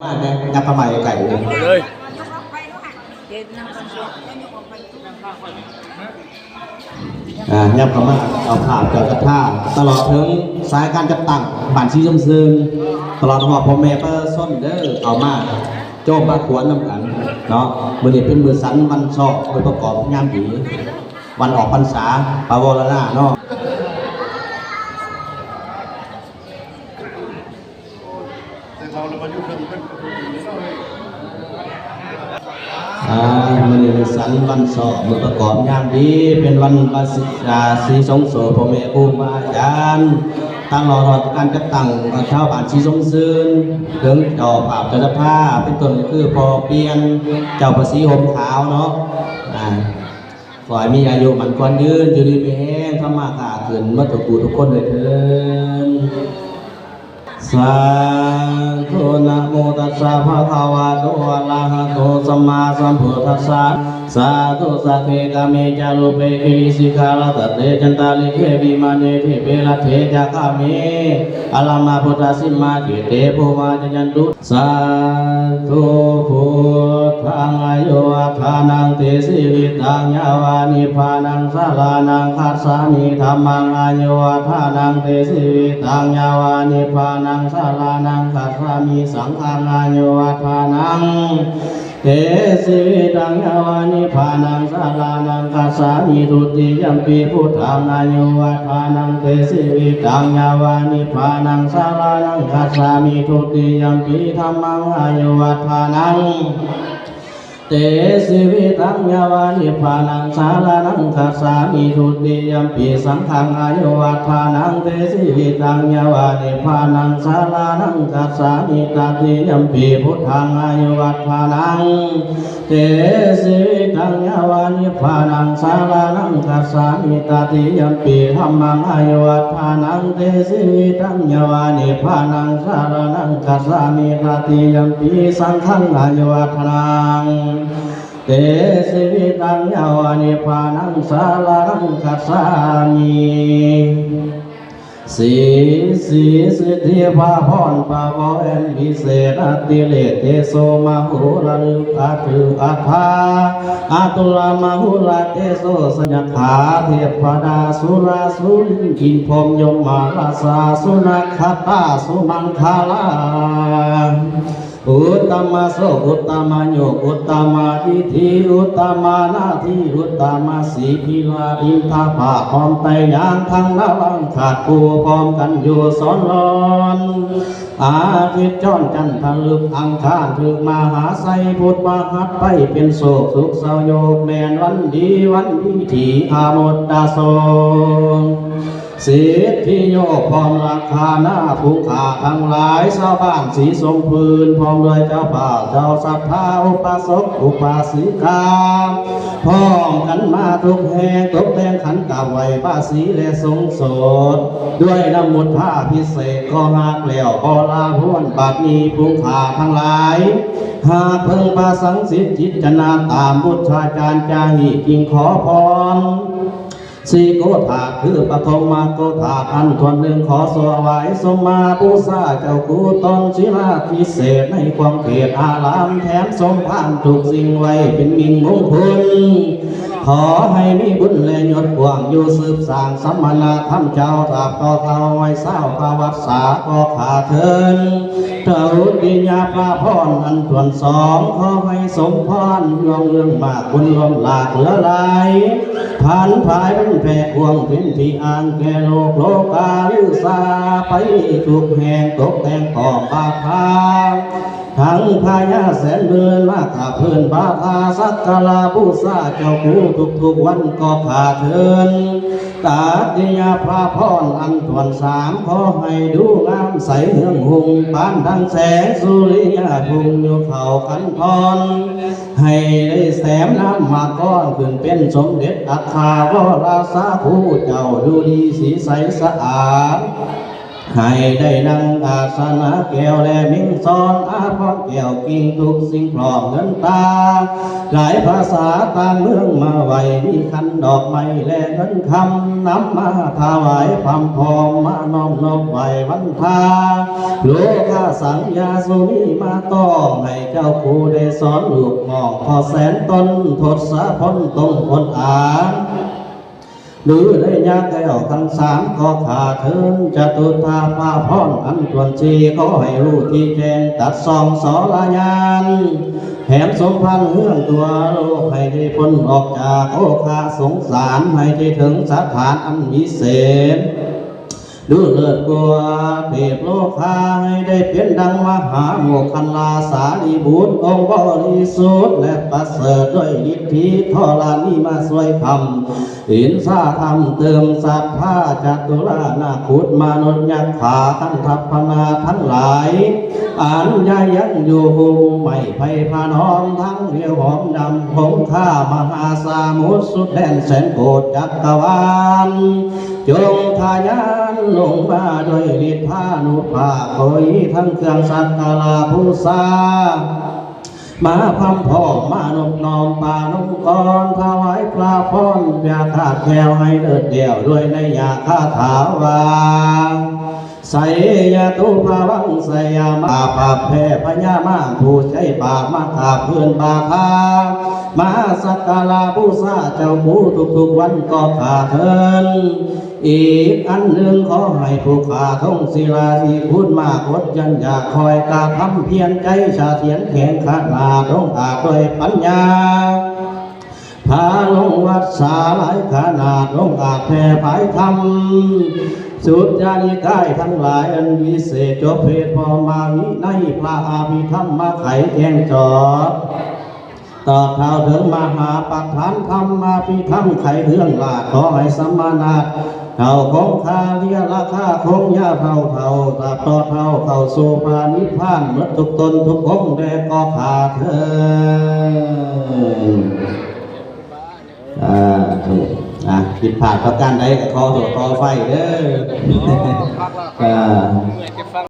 ມາແດ່ ຍັບເຂົ້າມາໃກ້ໆເລີຍ ເລີຍ ອ່າ ຍັບເຂົ້າມາ ເອົາພາບເຈົ້າສັດທາ ຕະຫຼອດເຖິງສາຍການຈັດຕັ້ງບ້ານສີຊົມຊື່ນ ຕະຫຼອດຮອດພໍ່ແມ່ປະຊາຊົນເດີ ເຂົ້າມາໂຈມພາຂວັນນຳກັນເນາະ. ມື້ນີ້ເປັນມື້ສັນວັນຊອກ ມື້ປະກອບຍາມດີ ວັນອອກພັນສາ ປະວໍລະນາເນາະ. ອ່າ ມື້ນີ້ວັນສັນວັນຊອກ ມື້ປະກອບຍາມດີ ເປັນວັນ ວັນສິ ອ່າ ສີສົງໂສດ ພໍ່ແມ່ຄູບາອາຈານ ຕະຫຼອດຮອດການຈັດຕັ້ງຊາວບ້ານສີຊົມຊື່ນ ເຖິງເຈົ້າພາບເຈົ້າສັດທາ ເປັນຕົ້ນກໍຄືພໍ່ປ່ຽນ ເຈົ້າພະສີຫົ່ມຂາວເນາະ ອ່າ ຂໍໃຫ້ມີອາຍຸໝັ້ນຂວັນຍືນ ຢູ່ດີມີແຮງ ທຳມາຄ້າຂຶ້ນໝົດທຸກຜູ້ທຸກຄົນເລີຍເທີ້ນ. ສາທຸ ນະໂມຕັດສະ ພະຄະວະໂຕ ອະລະຫະໂຕ ສຳມາສຳພຸດທັດສະ ສາທຸ ສັກເກ ກາເມ ຈາລຸເປ ກິລິສິຂາລະຕະເຕ ຈັນຕາລິເກ ວິມານເນ ດີເປະເທ ຈາຄາເມ ອາຣາມະພຸດທະສິມມາເຂເຕ ພູມາຈະຍັນຕຸ ສາທຸ ພຸດທັງ ອາຍຸວັດທະນັງ ຕິ ຊີວິຕັງ ຍາວາ ນິບພານັງ ສະລະນັງ ຄັດສາມິ ທຳມັງ ອາຍຸວັດທະນັງ ຕິ ຊີວິຕັງ ຍາວາ ນິບພານັງ ສະລະນັງ ຄັດສາມິ ສັງຄັງ ອາຍຸວັດທະນັງ ຕິ ຊີວິຕັງ ຍາວາ ນິບພານັງ ສະລະນັງ ຄັດສາມິ ທຸຕິຍຳປີ ພຸດທັງ ອາຍຸວັດທະນັງ ຕິ ຊີວິຕັງ ຍາວາ ນິບພານັງ ສະລະນັງ ຄັດສາມິ ທຸຕິຍຳປີ ທຳມັງ ອາຍຸວັດທະນັງ ຕິ ຊີວິຕັງ ຍາວາ ນິບພານັງ ສະລະນັງ ຄັດສາມິ ທຸຕິຍຳປີ ສັງຄັງ ອາຍຸວັດທະນັງ ຕິ ຊີວິຕັງ ຍາວາ ນິບພານັງ ສະລະນັງ ຄັດສາມິ ຕະຕິຍຳປີ ພຸດທັງ ອາຍຸວັດທະນັງ ຕິ ຊີວິຕັງ ຍາວາ ນິບພານັງ ສະລະນັງ ຄັດສາມິ ຕະຕິຍຳປີ ທຳມັງ ອາຍຸວັດທະນັງ ຕິ ຊີວິຕັງ ຍາວາ ນິບພານັງ ສະລະນັງ ຄັດສາມິ ຕະຕິຍຳປີ ສັງຄັງ ອາຍຸວັດທະນັງ ຕິ ຊີວິຕັງ ຍາວາ ນິບພານັງ ສະລະນັງ ຄັດສາມິ. ສີ ສີ ສິດທິພາພອນ ພາວະແອນ ວິເສດ ອັດຕິເລກ ເຕໂຊ ມະໂຫລະລຶກ ອັດຖືອັດຖາ ອາຕຸລາ ມະໂຫລະເຕໂຊ ຊະຍັກຂາ ເທບພະດາ ສຸລາ ສຸລິນ ອິນພົມ ຍົມມະລາຊາ ສຸນັກຂະຕາ ສຸມັງຄະລາ ອຸດຕະມະໂຊກ ອຸດຕະມະໂຍກ ອຸດຕະມະວິທີ ອຸດຕະມະນາທີ ອຸດຕະມະສີພິລາ ອິນທະພາບ ພ້ອມໄຕຍາງທັງນະວັງຄາດ ຄູ່ພ້ອມກັນຢູ່ສອນລອນ ອາທິດຈອນ ຈັນທະລຶກ ອັງຄານ ຖືກມະຫາໄຊ ພຸດພະຫັດໄປເປັນໂຊກ ສຸກເສົາໂຍກ ແມ່ນວັນດີ ວັນດີທີ່ອາມົດຕະໂສ ສິດທິໂຍກ ພ້ອມລັກຄະນາ ຜູ້ຂ້າທັງຫຼາຍ ຊາວບ້ານສີຊົມພື້ນ ພ້ອມດ້ວຍເຈົ້າພາບ ເຈົ້າສັດທາ ອຸປາສົກ ອຸປາສິກາ ພ້ອມກັນມາທຸກແຫ່ງ ຕົກແຕ່ງຂັນກາບໄຫວ້ພະສີ ແລະ ສົງໂສດ ດ້ວຍນ້ຳມຸດທາພິເສກ ກໍຫາກແລ້ວບໍ່ລາພົ້ນ ບັດນີ້ຜູ້ຂ້າທັງຫຼາຍ ຫາກເພິ່ງພາສັງສິດ ພິຈາລະນາຕາມບຸດຊາຈານ ຈາຮີຈິ່ງຂໍພອນ ສີ່ໂກທາດ ຄືປະຖົມມະໂກທາດ ອັນຖ້ວນໜຶ່ງ ຂໍສວາຍສົມມາບູຊາ ເຈົ້າຄູຕອນສິລາພິເສດ ໃນຂອບເຂດອາລາມ ແຖມສົມພານທຸກສິ່ງໄວ້ ເປັນມິ່ງມົງຄຸນ ຂໍໃຫ້ມີບຸນ ແລະ ຍດກວ້າງ ຢູ່ສືບສ້າງສຳມະນະທຳ ເຈົ້າຕາບຕໍ່ເທົ່າຮ້ອຍຊາວ ພະວັດສາ ຂໍຂ້າເທີນ ທຸຕິຍາພາພອນ ອັນຖ້ວນສອງ ຂໍໃຫ້ສົມພອນ ລວງເລື່ອງມາກບຸນ ລ້ວມຫຼາກເຫຼືອຫຼາຍ ຜັນຜາຍເປັນແຜ່ກວ້າງ ເປັນທີ່ອ້າງແກ່ໂລກ ໂລກາລືຊາ ໄປທຸກແຫ່ງ ຕົກແຕ່ງພ້ອມບາດທາ ທັງພະຍາແສນໝື່ນ ມາກາບເພິ່ນບາດທາ ສັກກາລະບູຊາ ເຈົ້າຄູທຸກໆວັນ ກໍຂ້າເທີນ ຕາດຕິຍາພາພອນ ອັນຖ້ວນສາມ ຂໍໃຫ້ດູງາມໃສເຮືອງຮຸ່ງ ປານດັ່ງແສງສຸລິຍະຮຸ່ງ ຢູ່ເຂົ້າຄັນທອນ ໃຫ້ໄດ້ແສມນາມມາກອນ ຂຶ້ນເປັນສົມເດັດອັກຄະວໍລາຊາ ຜູ້ເຈົ້າຢູ່ດີສີໃສສະອາດ ໃຫ້ໄດ້ນັ່ງອາສະນະແກ້ວ ແລະມິ່ງຊ້ອນອາພອນແກ້ວ ກິ່ງທຸກສິ່ງພ້ອມເງິນຕາ ຫຼາຍພາສາຕ່າງເມືອງມາໄຫວ້ ມີຂັນດອກໄມ້ ແລະເງິນຄຳ ນຳມາຖວາຍພຣຳພ້ອມ ມານ້ອມນົບໄຫວ້ວັນທາ ໂລຄາສັງຍາສຸນີມາຕ້ອງ ໃຫ້ເຈົ້າຄູໄດ້ສອນລູກນ້ອງ ພໍ່ແສນຕົ້ນ ທົດສະພົນຕົງພົນອາ ຫຼືໄດ້ຍາແກ້ວທັງສາມ ກໍຂ້າເທີນຈະຕຸດທາພາພອນອັນທວນທີ ຂໍໃຫ້ຮູ້ທີ່ແຈ້ງຕັດສ່ອງສອລະຍານ ແຖມສົມພັນເຮືອງທົ່ວໂລກ ໃຫ້ໄດ້ພົ້ນອອກຈາກໂອຄາສົງສານ ໃຫ້ໄດ້ເຖິງສະຖານອັນວິເສດ ດູເລີດກວ່າເທບໂລຄາ ໃຫ້ໄດ້ເປັນດັ່ງມະຫາໂມກຄັນລາສາລີບຸດ ອົງບໍລິສຸດ ແລະປະເສີດດ້ວຍລິດທິທໍລະນີມາຊ່ວຍຄ້ຳ ອິນຊາທຳເຕີມສັດທາ ຈະຕຸລານາຄຸດມະນຸດຍັກຂາ ຄັນທັບພະນາທັງຫຼາຍ ອັນຍາຍັງຢູ່ໂຮມໄມ້ໄຜ່ພະນອມ ທັງວຽວຫອມດຳຄົງຄາ ມະຫາສາມຸດສຸດແດນແສນໂກດຈັກກະວານ ຈົ່ງທະຍານລົງມາດ້ວຍລິດທານຸພາບ ຂໍໃຫ້ທັງເຄື່ອງສັກກາລະບູຊາ ມາພຣຳພ້ອມມານົບນ້ອມປານົມກອນ ຖວາຍພະພອນ ຢ່າຂາດແຄວໃຫ້ເລີດແກ້ວ ດ້ວຍໄນຍະຄາຖາວ່າ ໄຊຍະຕຸພາວັງ ໄຊຍະມາ ປາບແພ້ພະຍາມານ ຜູ້ໃຊ້ບາບມາກາບພື້ນບາທາ ມາສັກກາລະບູຊາເຈົ້າຄູທຸກໆວັນກໍຂ້າເທີນ ອີກອັນໜຶ່ງ ຂໍໃຫ້ຜູ້ຂ້າທົ່ງສິລາສີຄູນມາກົດຢັນຢາກ ຄອຍກະທຳພຽນໃຈສະຖຽນແຂງຂະໜາດ ອົງອາດດ້ວຍປັນຍາ ພາລົງວັດສາຫຼາຍຂະໜາດ ອົງອາດແຜ່ຜາຍທຳ ສຸດຍານິກາຍທັງຫຼາຍອັນວິເສດ ຈົບເພດພໍມາວິໄນ ພະອະພິທຳມາໄຂແຈ້ງຈອດ ຕອບເທົ່າເຖິງມະຫາປະທານທຳ ອະພິທຳໄຂເລື່ອງລາດ ຂໍໃຫ້ສະມະນະເຖົ້າຄົງຄາເລຍລາຄາຄົງຍາເທົ່າເທົ່າ ຕາບຕໍ່ເທົ່າເຂົ້າສູ່ພະນິບພານ ໝົດທຸກຕົນທຸກອົງແດ່ກໍຂ້າເທີນ. ສາທຸ ອ່າ ຜິດພາດປະການໃດກໍຂໍໂທດຂໍອະໄພເດີ. ອ່າ